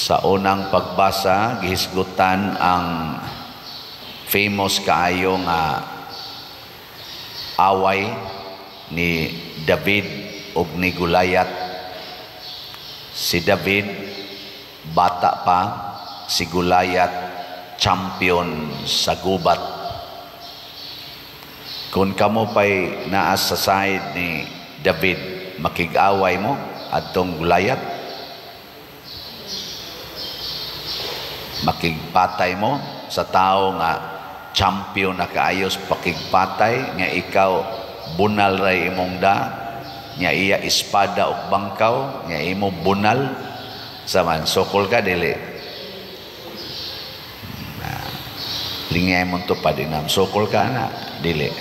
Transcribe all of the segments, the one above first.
Sa unang pagbasa, gihisgutan ang famous kaayo nga away ni David ug ni Goliath. Si David bata pa, si Goliath champion sa gubat. Kung kamo pa'y naa sa side ni David, makig-away mo adtong Goliath? Makigpatay mo sa tao nga champion na kaayos pakigpatay, nga ikaw bunal ray imong da, nga iya espada ug bangkaw, nga imo bunal sa man, sokol ka dili? Lingay mo tupad inam, sokol ka na dili?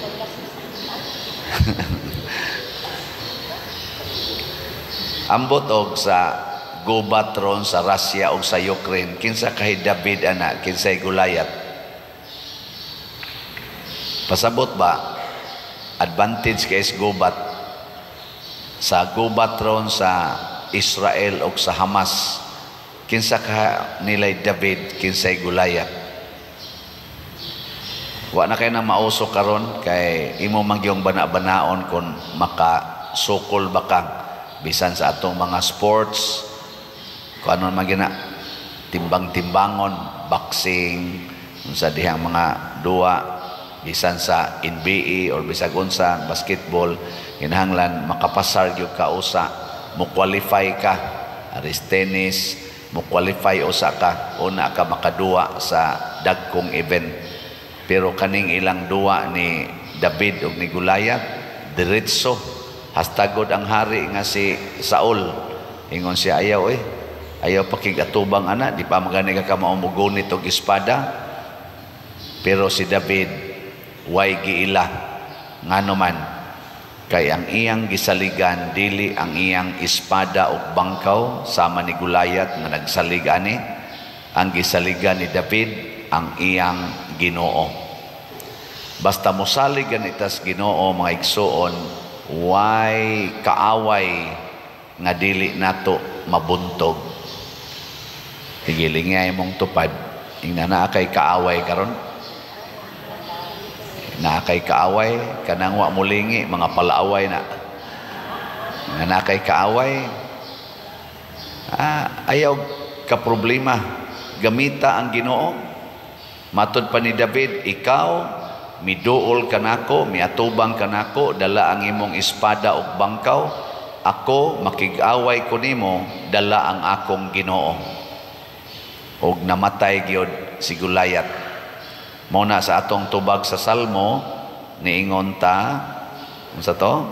Ambot og sa gubat ron sa Russia o sa Ukraine, kinsa kay David ana, kinsay Goliath? Pasabot ba advantage kay gubat? Sa gubat ron sa Israel o sa Hamas, kinsa ka nilay David, kinsay Goliath? Wa na kay na mauso karon kay imo magyong bana-banaon kon makasukol ba ka bisan sa atong mga sports, kung ano man gina timbang-timbangon, boxing, unsa dihang mga duwa, bisan sa NBA or bisag unsa basketball, kinahanglan makapasar gyud ka usa, mo qualify ka. Aris tennis, mo qualify usa ka, una ka makaduwa sa dagkong event. Pero kaning ilang duwa ni David ug ni Goliath, diretso hastagod ang hari nga si Saul. Ingon siya, ayaw ayaw pakigatubang ana, di pa magani ka maumugonit og espada. Pero si David way giila, ngano man kay ang iyang gisaligan dili ang iyang espada ug bangkaw sama ni Goliath nga nagsalig ani. Ang gisaligan ni David ang iyang Ginoo. Basta mosalig ganitas Ginoo, mga igsuon, way kaaway nga dili nato mabuntog. Higilingay mong tupad, ingna naa kay kaaway karon. Naa kay kaaway, kanang wa mulingi, mga palaaway na. Nga naa kay kaaway, ayaw ka problema. Gamita ang Ginoo. Matod pa ni David, ikaw miduol kanako, miatubang kanako, dala ang imong espada ug bangkaw. Ako makig-away ko nimo, dala ang akong Ginoo. Og namatay gyud si Goliath. Mao na sa atong tubag sa Salmo, niingon ta, unsa to?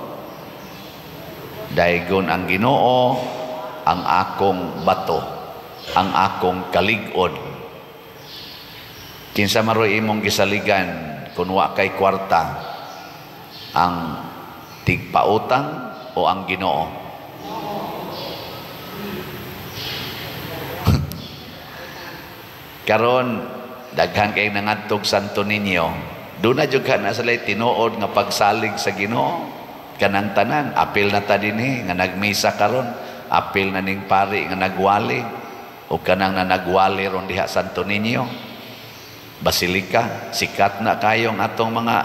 Daygon ang Ginoo ang akong bato, ang akong kalig-on. Kinsa maroy imong gisaligan kun wa kay kwarta, ang tigpautang o ang Ginoo? Karon daghan kay nangadtog Santo Niño, doon na jud ka na sila tinuod nga pagsalig sa Ginoo. Kanang tanan, apil na ta dinhi nga nagmisa karon, apil na ning pari nga nagwali o kanang na nagwali ron diha Santo Niño Basilika, sikat na kayong atong mga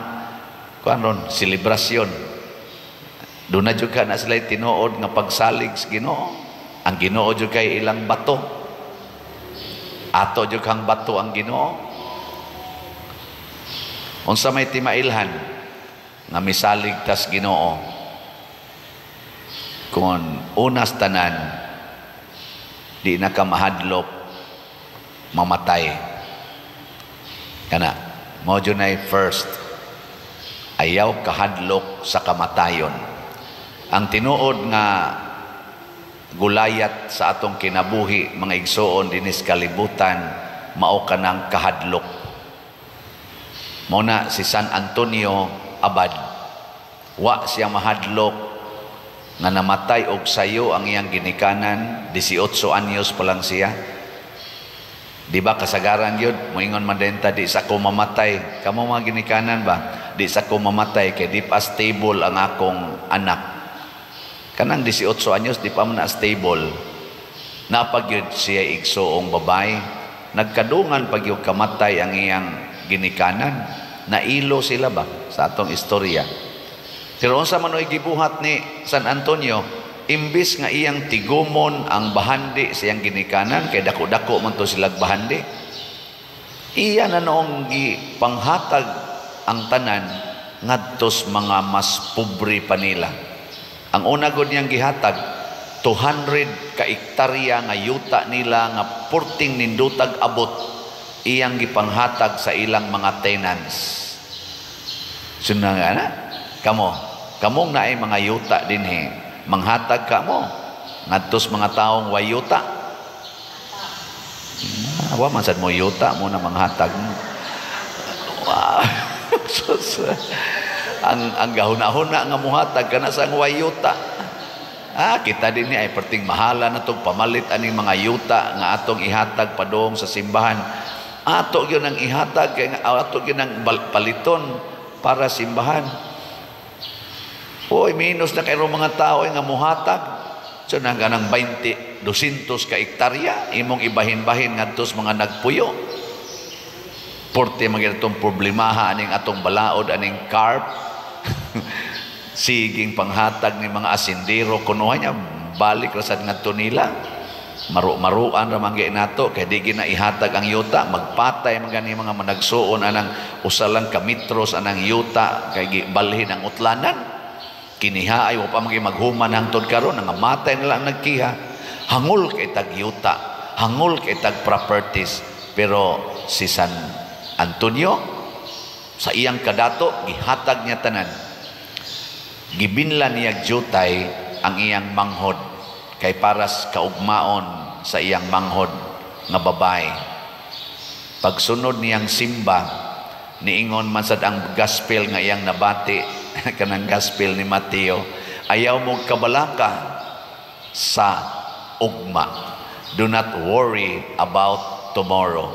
kuan ron selebrasyon. Doon na jud ka na sila tinuod nga pagsalig sa Ginoo. Ang Ginoo jud kay ilang bato. Ato jud kang bato ang Ginoo. Unsa may timailhan nga misalig tas Ginoo? Kung unas tanan di na ka mahadlok mamatay. Kana mao jud nay first, ayaw kahadlok sa kamatayon. Ang tinuod nga Goliath sa atong kinabuhi, mga igsoon dinis kalibutan, mao kanang kahadlok. Mao na si San Antonio Abad, wa siya mahadlok nga namatay og sayo ang iyang ginikanan, 18 anyos pa lang siya. Di ba kasagaran gyud moingon man din ta, di sa ko mamatay. Kamo mga ginikanan ba, di sa ko mamatay kay di pa stable ang akong anak. Kanang 18 anyos di pa man na stable. Naa pa gyud siya igsuong babae. Nagkadungan pa gyud kamatay ang iyang ginikanan. Nailo sila ba sa atong istorya. Pero unsa man oy gibuhat ni San Antonio, imbis nga iyang tigumon ang bahandi sa iyang ginikanan, kay dako-dako man to silag bahandi, iya na noong gipanghatag ang tanan ngadtos mga mas pobre pa nila. Ang una gud niyang gihatag, 200 ka ektarya nga yuta nila nga purting nindutag abot, iyang gipanghatag sa ilang mga tenants. Suna nga na, kamo, kamong naay mga yuta dinhi, manghatag ka mo ngadtos mga taong way yuta. Ah, wa man sad mo yuta mo na manghatag mo. Wow. Sus, ang gahuna-huna nga muhatag kana sa way yuta. Ah, kita din ay perting mahala na tong pamalit aning mga yuta nga atong ihatag padung sa simbahan. Ato gyud ang ihatag kay ato gyud ang paliton para simbahan. Oy, minus na kayo mga tao nga muhatag. So na ganang 20, 200 ka ektarya imong ibahin-bahin ngadto sa mga nagpuyo. Porte mga itong problemaha aning atong balaod aning CARP. Siging panghatag ni mga asindero kunuha niya balik ra sad ngadto nila. Maru-maruan ra man nato kay di gina ihatag ang yuta, magpatay man gani mga managsuon anang usa lang ka metros anang yuta kay gibalhin ang utlanan. Kiniha ay wa pa man maghuman hangtod karon, nangamatay na lang nagkiha. Hangol kay tag yuta, hangol kay tag properties, pero si San Antonio sa iyang kadato gihatag niya tanan. Gibinlan niya jutay ang iyang manghod kay paras kaugmaon sa iyang manghod nga babae. Pagsunod niyang simba, niingon man sad ang gospel nga iyang nabati kanang gospel ni Mateo, ayaw mo kabalaka sa ugma. Do not worry about tomorrow.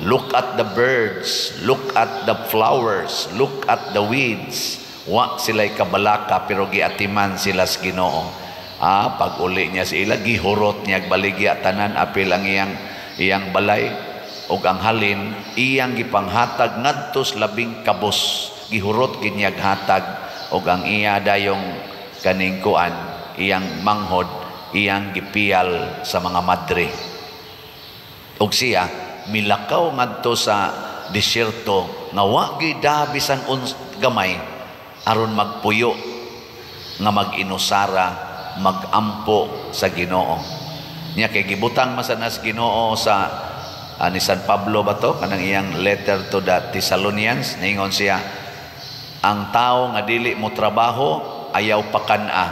Look at the birds, look at the flowers, look at the weeds. Wa sila'y kabalaka pero giatiman sila sa Ginoo. Ah, pag uli niya sa ila, gihurot niya baligya tanan apil ang iyang iyang balay ug ang halin iyang gipanghatag ngadtos labing kabos. Gihurot ginyag hatag ug ang iya dayong kaning kuan, iyang manghod, iyang gipiyal sa mga madre. Ug siya milakaw ngadto sa disyerto nga wa gyud bisan gamay aron magpuyo nga mag-inusara, magampo sa Ginoo. Nya kay gibutang masanas Ginoo sa ni San Pablo ba to kanang iyang letter to the Thessalonians, ningon siya ang tao nga dili mo trabaho ayaw pakan-a.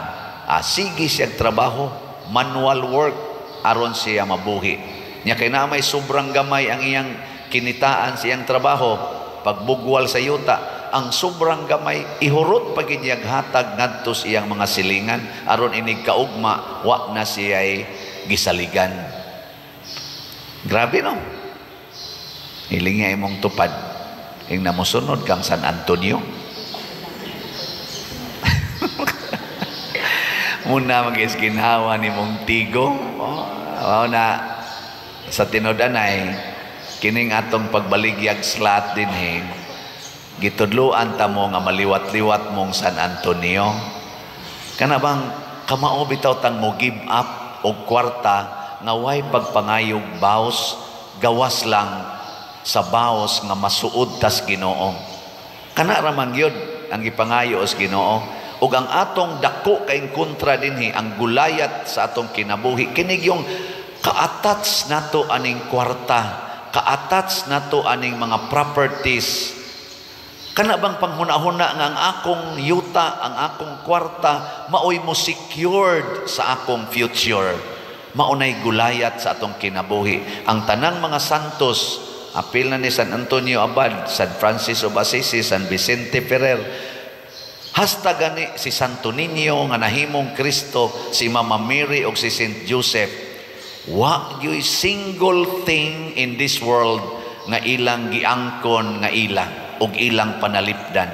Ah, sige siya trabaho, manual work aron siya mabuhi. Nya kay na may sobrang gamay ang iyang kinitaan sa iyang trabaho, pagbugwal sa yuta, ang sobrang gamay ihurot pa gid niyag hatag ngadto sa iyang mga silingan aron inig kaugma wa na siya'y gisaligan. Grabe no. Hilinga imong tupad ing namosunod kang San Antonio. Muna mag-isginhawa ni mong tigo. Oh, na sa tinud-anay kining atong pagbaligyag slot dinhi gitudloan ta mo nga maliwat-liwat mong San Antonio. Kana bang kamao bitaw tang mo give up og kwarta nga way pagpangayog baos, gawas lang sa baos nga masuod tas Ginoo. Kana ra man gyud ang gipangayo sa Ginoo. Ug ang atong dako kay kontra dinhi ang gulayat sa atong kinabuhi kini yung ka-attach nato aning kwarta, ka-attach nato aning mga properties. Kana bang panghuna-huna nga ang akong yuta, ang akong kwarta maoy mo secured sa akong future. Maunay gulayat sa atong kinabuhi. Ang tanang mga santos, apil na ni San Antonio Abad, San Francis of Assisi, San Vicente Ferrer, hasta gani si Santo Niño nga nahimong Kristo, si Mama Mary o si Saint Joseph, wa gyuy single thing in this world nga ilang giangkon nga ila og ilang panalipdan.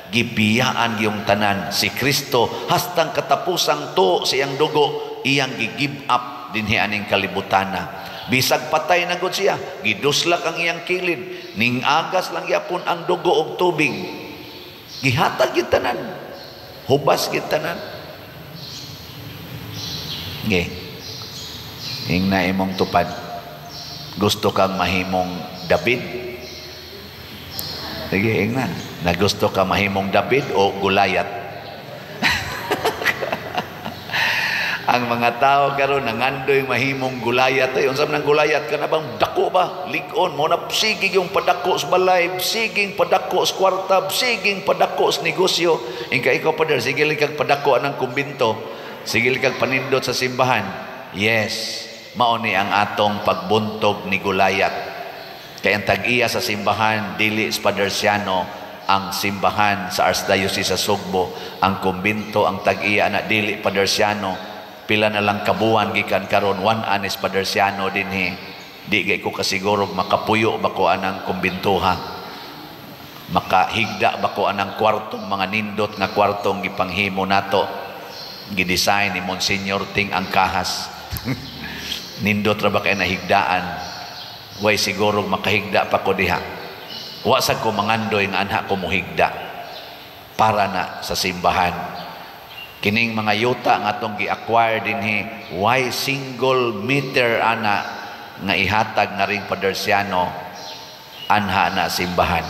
Gibiyaan yung tanan si Kristo hastang katapusang to siyang dugo iyang gi-give up dinhi aning kalibutana. Bisag patay na gud siya, giduslak ang iyang kilid, ning agas lang gyapon ang dugo og tubig. Gihatag gyud tanan. Hubas gyud tanan. Ge. Ingna imong tupad. Gusto kang mahimong David? Sige, ingna. Na gusto ka mahimong David o Goliath? Ang mga tao karon nangandoy mahimong Goliath ay unsa man ang Goliath, kana bang dako ba, lig-on mo na, sige yung padako sa balay, siging padako sa kwarta, siging padako sa negosyo. Ingka ikaw, pader, sige kag padako anang kumbinto, sige kag panindot sa simbahan. Yes, mao ni ang atong pagbuntog ni Goliath, kay ang tag-iya sa simbahan dili sa Padersiano. Ang simbahan sa Archdiocese sa Sugbo, ang kumbinto, ang tag-iya na dili Padersiano. Pila na lang kabuan gikan karon one anis Padersiano dinhi. Di kay ko kasiguro makapuyo ba ko anang kumbintuha, makahigda ba ko anang kwartong, mga nindot nga kwartong gipanghimo nato, gidesign ni Monsignor Ting ang kahas. Nindot ra ba kay nahigdaan? Way siguro makahigda pa ko diha. Wa sad ko mangandoy nga anha ko mohigda para na sa simbahan. Kining mga yuta nga atong gi-acquire dinhi, why single meter ana nga ihatag nga ring Padersiano, anha na simbahan.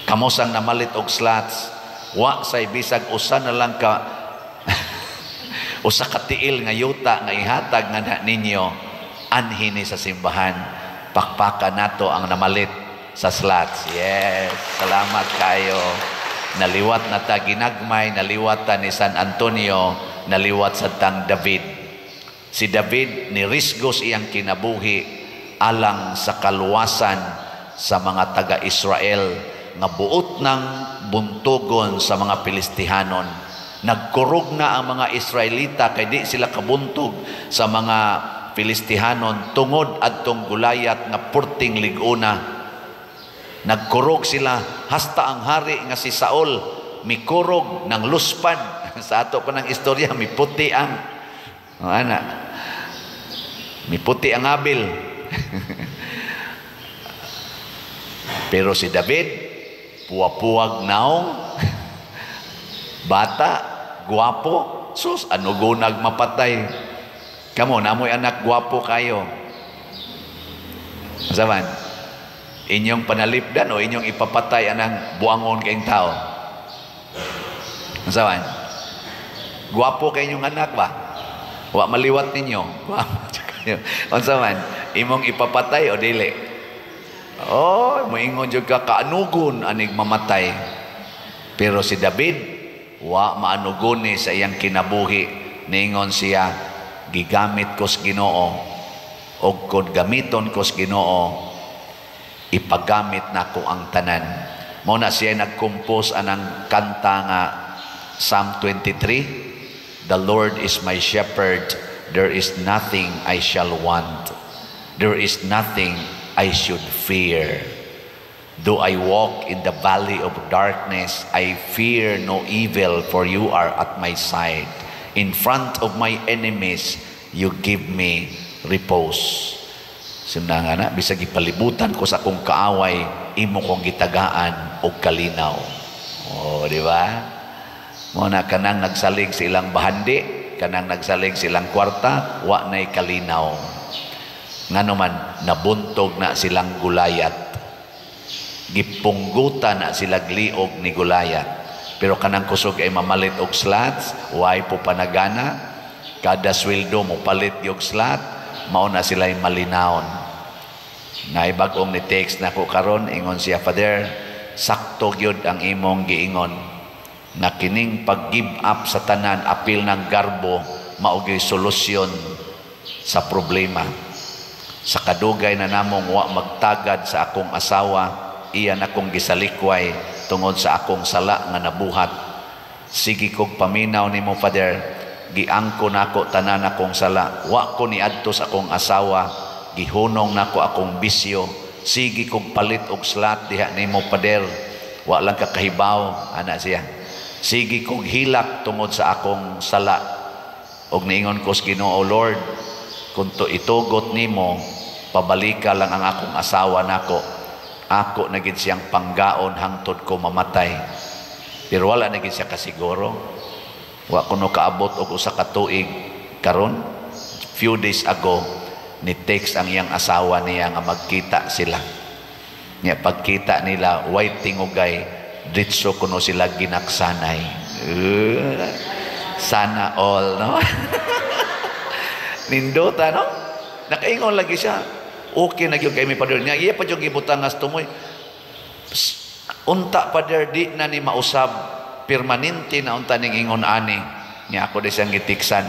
Kamo sang namalit og slots, wa say bisag usa na lang ka usa ka tiil nga yuta nga ihatag nga na ninyo anhi ni sa simbahan. Pakpakan nato ang namalit sa slots. Yes, salamat kayo. Naliwat na ta ginagmay, naliwat ta ni San Antonio, naliwat sa tang David. Si David nirisgos iyang kinabuhi alang sa kaluwasan sa mga taga-Israel nga buot ng buntugon sa mga Pilistihanon. Nagkurog na ang mga Israelita kay di sila kabuntog sa mga Pilistihanon tungod adtong Goliath nga purting lig-una. Nagkurog sila hasta ang hari nga si Saul mikurog ng luspad. Sa ato pa ng istorya, miputi ang oh, ana. Miputi ang abil. Pero si David, puwa-puwag naong, bata, guwapo, sus, ano gunag mapatay. Kamo, namoy anak guwapo kayo. Saban, inyong panalipdan o inyong ipapatay anang buangon kayong tao? Saban, guwapo kay inyong anak ba? Wa maliwat ninyo. Unsa man, imong ipapatay o dili? Oh, moingon jud ka kaanugon anig mamatay. Pero si David wa maanugoni sa iyang kinabuhi. Ningon siya, gigamit ko sa Ginoo og kon gamiton ko sa Ginoo, ipagamit nako ang tanan. Mao na siya nagkompose anang kanta nga Psalm 23, "The Lord is my shepherd, there is nothing I shall want. There is nothing I should fear. Though I walk in the valley of darkness, I fear no evil, for you are at my side. In front of my enemies, you give me repose." Simna nga na, bisag ipalibutan ko sa akong kaaway, imo kong gitagaan og kalinaw. Oh, di ba? Mo na kanang nagsalig sa ilang bahandi, kanang nagsalig sa ilang kwarta, wa nay kalinaw. Ngano man, nabuntog na silang Goliath. Gipunggutan na sila liog ni Goliath. Pero kanang kusog ay mamalit og slots, way po panagana, kada sweldo mo palit og slot, mao na sila'y malinawon. Naibag-ong ni text nako karon, ingon siya, "Father, sakto gyud ang imong giingon nga kining pag-give up sa tanan apil ng garbo mao gyud solusyon sa problema. Sa kadugay na namong wa magtagad sa akong asawa, iyan akong gisalikway tungod sa akong sala nga nabuhat. Sige kog paminaw nimo, Father, giangko nako tanan akong sala. Wa ko niadto sa akong asawa, gihunong nako akong bisyo. Sige kog palit og slot diha nimo, Father. Wa lang ka kahibaw," ana siya. "Sige kog hilak tungod sa akong sala. Og niingon ko sa Ginoo, "Lord, kung to itugot nimo, pabalika lang ang akong asawa nako. Ako na gid siyang panggaon hangtod ko mamatay." Pero wala na gid siya kasiguro. Wa kuno kaabot og usa ka tuig karon, few days ago, ni text ang iyang asawa niya nga magkita sila. Nya pagkita nila, way tingugay, ditso kuno sila ginaksanay. Sana all, no? Nindota, no? Nakaingon lagi siya. Okay na gyud kay mi, Pader. Nga iya pa gyud gibutang nga tumoy. Unta, Pader, di na ni mausab, permanente na unta ning ingon ani. Nya ako di siyang gitiksan.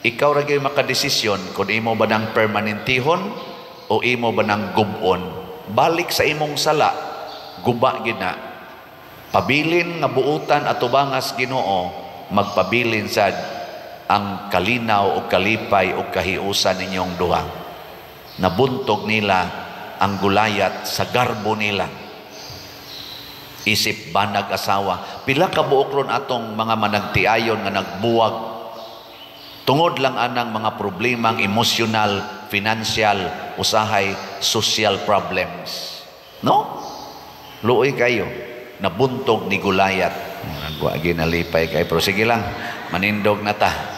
Ikaw ra gyud makadesisyon kung imo ba nang permanentihon o imo ba nang gub-on. Balik sa imong sala, guba gid na. Pabilin nga buutan atubangas Ginoo, magpabilin sad ang kalinaw o kalipay o kahiusan ninyong duha. Nabuntog nila ang Gulayat sa garbo nila. Isip banag asawa. Pila ka buok ron atong mga managtiayon nga nagbuwag tungod lang anang mga problemang emosyonal, financial, usahay social problems. No? Luoy kayo. Nabuntog ni Gulayat. Wa ginalipay kay, pero sige lang, manindog na ta.